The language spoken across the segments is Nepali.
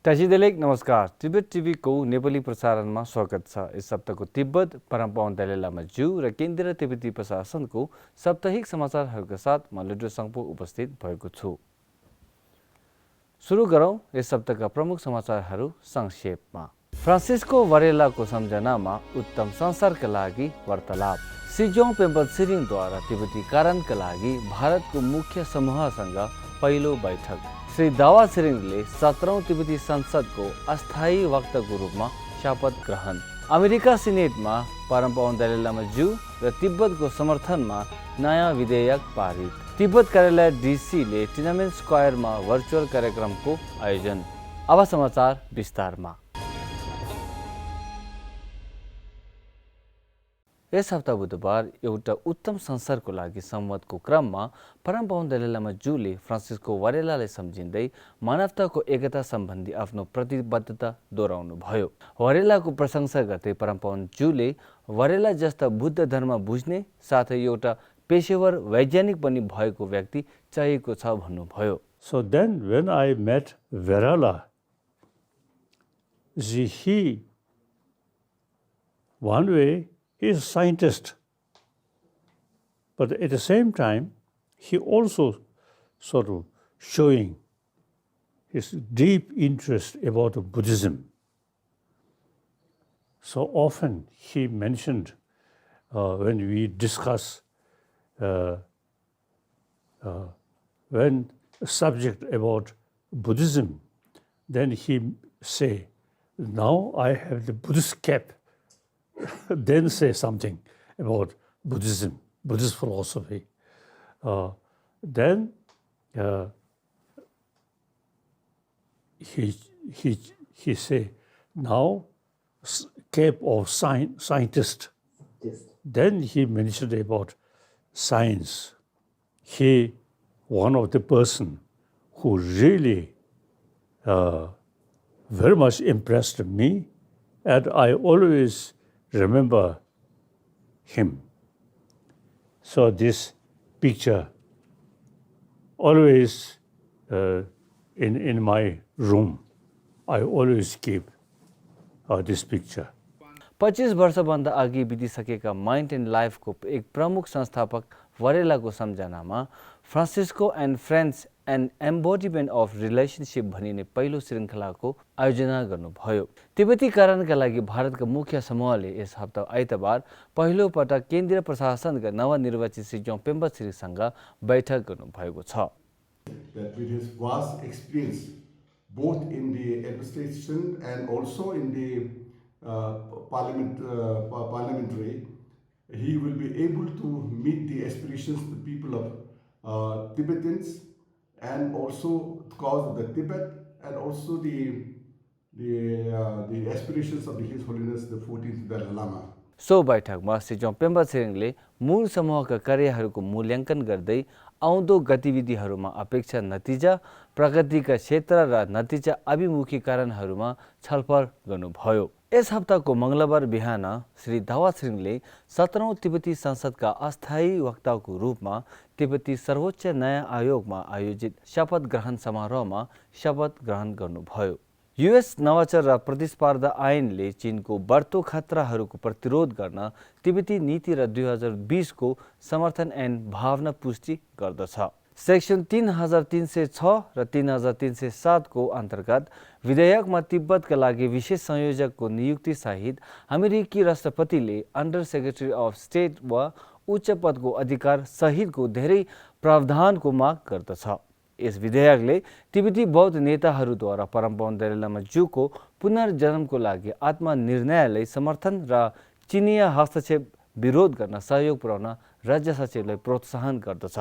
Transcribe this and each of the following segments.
टासिदेलेक नमस्कार। तिब्बत टिभीको नेपाली प्रसारणमा स्वागत छ। यस सप्ताहको तिब्बत परम्परा दलाईलामा ज्यू र केन्द्रीय तिब्बती प्रशासनको साप्ताहिक समाचारहरूका साथ म लुड्रो सङ्पो उपस्थित भएको छु। सुरु गरौँ यस सप्ताहका प्रमुख समाचारहरू संक्षेपमा। फ्रान्सिस्को वारेलाको सम्झनामा उत्तम संसारका लागि वार्तालाप। सिजोङ पेम्पा छिरिङद्वारा तिब्बती कारणका लागि भारतको मुख्य समूहसँग पहिलो बैठक। श्री दावा छिरिङले 17औं तिब्बती संसदको अस्थायी वक्ताको रूपमा शपथ ग्रहण। अमेरिका सिनेटमा परम्परा दलाईलामा ज्यू र तिब्बतको समर्थनमा नयाँ विधेयक पारित। तिब्बत कार्यालय डीसीले टिनामेन स्क्वायरमा भर्चुअल कार्यक्रमको आयोजन। अब समाचार विस्तारमा। यस हप्ता बुधबार एउटा उत्तम संसारको लागि संवादको क्रममा परम्परा दलाईलामा ज्यूले फ्रान्सिस्को वारेलालाई सम्झिँदै मानवताको एकता सम्बन्धी आफ्नो प्रतिबद्धता दोहोऱ्याउनु भयो। वारेलाको प्रशंसा गर्दै परम्परा ज्यूले वारेला जस्ता बुद्ध धर्म बुझ्ने साथै एउटा पेशेवर वैज्ञानिक पनि भएको व्यक्ति चाहिएको छ भन्नुभयो। So then when I met Varela, he one way is a scientist, but at the same time, he also sort of showing his deep interest about Buddhism. So often he mentioned when we discuss when a subject about Buddhism, then he say, now I have the Buddhist cap. Then say something about Buddhism, Buddhist philosophy. Then he say, now cap of scientist. Yes. Then he mentioned about science. He one of the person who really very much impressed me, and I always remember him. So this picture always in my room, I always keep this picture. 25 वर्षभन्दा अघि बितिसकेका माइन्ड एन्ड लाइफको एक प्रमुख संस्थापक वारेलाको सम्झनामा Francisco and friends and embodiment of relationship भनिने पहिलो श्रृङ्खलाको आयोजना गर्नुभयो। तिब्बती कारणका लागि भारतका मुख्य समूहले यस हप्ता आइतबार पहिलो पटक केन्द्रीय प्रशासनका नवनिर्वाचित सिजोङ पेम्पा छिरिङसँग बैठक गर्नुभएको छ। That with his vast experience both in the administration and also in the parliamentary, he will be able to meet the aspirations of the people of Tibetans and also the cause of the Tibet and also the aspirations of His Holiness the 14th Dalai Lama. So बैठकमा सिजोङ पेम्पा छिरिङले मूल समूहका कार्यहरूको मूल्याङ्कन गर्दै आउँदो गतिविधिहरूमा अपेक्षा नतिजा, प्रगतिका क्षेत्र र नतिजा अभिमुखीकरणहरूमा छलफल गर्नुभयो। यस हप्ताको मंगलबार बिहान श्री दावा छिरिङले 17औं तिब्बती संसदका अस्थायी वक्ताको रूपमा तिब्बती सर्वोच्च न्याय आयोगमा आयोजित शपथ ग्रहण समारोहमा शपथ ग्रहण गर्नुभयो। यूएस नवाचार र प्रतिस्पर्धा ऐनले चीनको बढ्दो खतराहरूको प्रतिरोध गर्न तिब्बती नीति र 2020 को समर्थन एन्ड भावना पुष्टि गर्दछ। सेक्सन 3306 र 3307 को अन्तर्गत विधेयकमा तिब्बतका लागि विशेष संयोजकको नियुक्ति सहित अमेरिकी राष्ट्रपतिले अन्डर सेक्रेटरी अफ स्टेट वा उच्च पदको अधिकार सहितको धेरै प्रावधानको माग गर्दछ। यस विधेयकले तिब्बती बौद्ध नेताहरूद्वारा परम्परा दलाईलामा ज्यूको पुनर्जन्मको लागि आत्मनिर्णयलाई समर्थन र चिनिया हस्तक्षेप विरोध गर्न सहयोग पुर्याउन राज्य सचिवलाई प्रोत्साहन गर्दछ।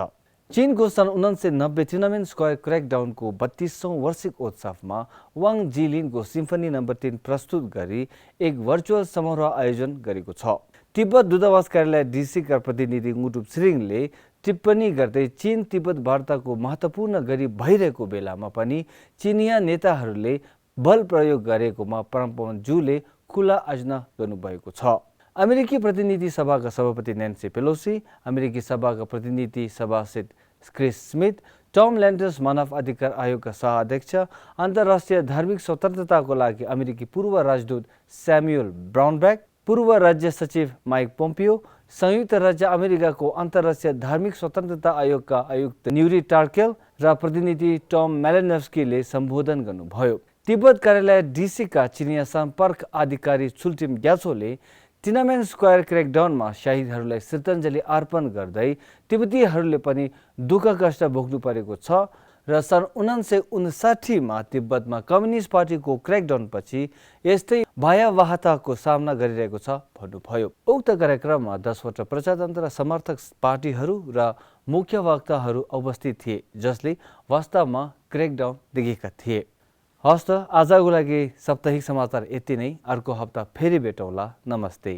चीनको सन् 1990 टिनामेन स्क्वायर क्रैकडाउनको 32औं वार्षिक उत्सवमा वाङ जिलिनको सिम्फनी नम्बर 3 प्रस्तुत गरी एक भर्चुअल समारोह आयोजन गरेको छ। तिब्बत दूतावास कार्यालय डीसीका प्रतिनिधि ngutup छिरिङले टिप्पणी गर्दै चीन तिब्बत वार्ताको महत्त्वपूर्ण गरी भइरहेको बेलामा पनि चीनिया नेताहरूले बल प्रयोग गरेकोमा परम्परा ज्यूले खुला आयोजना गर्नुभएको छ। अमेरिकी प्रतिनिधि सभाका सभापति न्यान्सी पेलोसी, अमेरिकी सभाका प्रतिनिधि सभासद क्रिस स्मिथ, टम ल्यान्डर्स मानव अधिकार आयोगका सह-अध्यक्ष, अन्तर्राष्ट्रिय धार्मिक स्वतन्त्रताको लागि अमेरिकी पूर्व राजदूत स्यामुएल ब्राउनब्याक, पूर्व राज्य सचिव माइक पोम्पियो, संयुक्त राज्य अमेरिकाको अन्तर्राष्ट्रिय धार्मिक स्वतन्त्रता आयोगका आयुक्त न्युरी टार्केल र प्रतिनिधि टम म्यालिनोव्स्कीले सम्बोधन गर्नुभयो। तिब्बत कार्यालय डीसीका चिनिया सम्पर्क अधिकारी छुल्टिम ग्याछोले तिनामेन स्क्वायर क्र्याकडाउनमा शहीदहरूलाई श्रद्धाञ्जली अर्पण गर्दै तिब्बतीहरूले पनि दुःख कष्ट भोग्नु परेको छ र सन् 1959 मा तिब्बतमा कम्युनिस्ट पार्टीको क्र्याकडाउनपछि यस्तै भयावहताको सामना गरिरहेको छ भन्नुभयो। उक्त कार्यक्रममा 10वटा प्रजातन्त्र समर्थक पार्टीहरू र मुख्य वक्ताहरू उपस्थित थिए जसले वास्तवमा क्र्याकडाउन देखेका थिए। हस्त आजको लागि साप्ताहिक समाचार यति नै। अर्को हप्ता फेरि भेटौँला। नमस्ते।